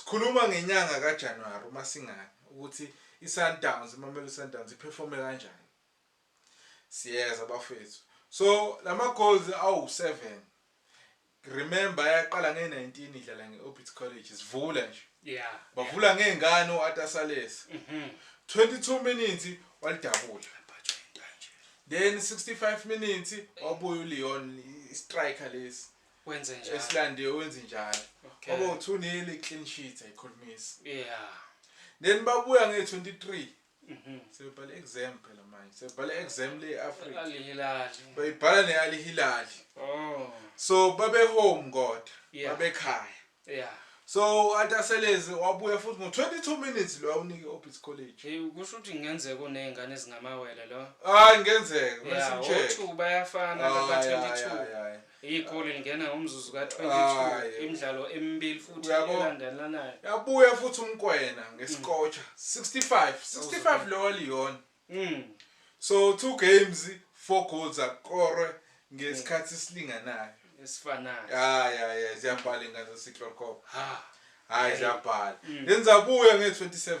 Sikhuluma ngenyanga kaJanuary uma singani ukuthi iSundowns, iMamelodi Sundowns iperforme kanjani. Siyeza bafethu. So lama goals awu-7. Remember yaqala nge-19 idlala nge-Orbit College sivula nje. Bavula ngey'ngane u-Arthur Sales. 22 minutes walidabula. Then 65 minutes wabuya uLeon i-striker lesi. Wenze njalo. Esilande wenze njalo. Kwaba u-2-0 clean sheet ayikhulumisi. Then babuya nge-23. Sebebhala exam phela manje. Sebebhala exam le Africa. Al Hilal. Bayibhala ne-Al Hilal. Oh. So babe home kodwa. Babekhaya. So u-Arthur Sales wabuya futhi ngo-22 minutes lo awunike i-Orbit College. Hey, kusho ukuthi kungenzeka uney'ngane ezingamawele lo. Hayi ngenzeka, kumele Yeah, simcheck. o-two bayafana Hayi, laba hayi, 22. hayi, hayi. Igoli lingena ngomzuzu ka-22 Hayi. imidlalo emibili futhi Uyabo? elandelanayo. Yabuya futhi uMkwena ngeskotsha 65 65 lo waLeon. So two games, four goals akorwe ngesikhathi esilinganayo. Esifanayo. Hayi hayi hayi, ziyabhala ingane zaseChloorkop. Ha. Hayi ziyabhala. Then zabuya nge-27.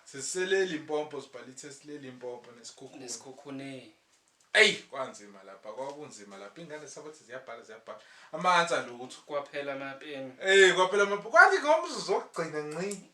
Sisele Limpopo sibhala i-test le Limpopo neSekhukhune. NeSekhukhune. Eyi kwanzima lapha, kwakunzima lapha. Ingane sabathi ziyabhala ziyabhala. Ama-answer lutho. Kwaphela amapeni. Eh kwaphela amapeni. Kwathi ngomzuzu wokugcina nci.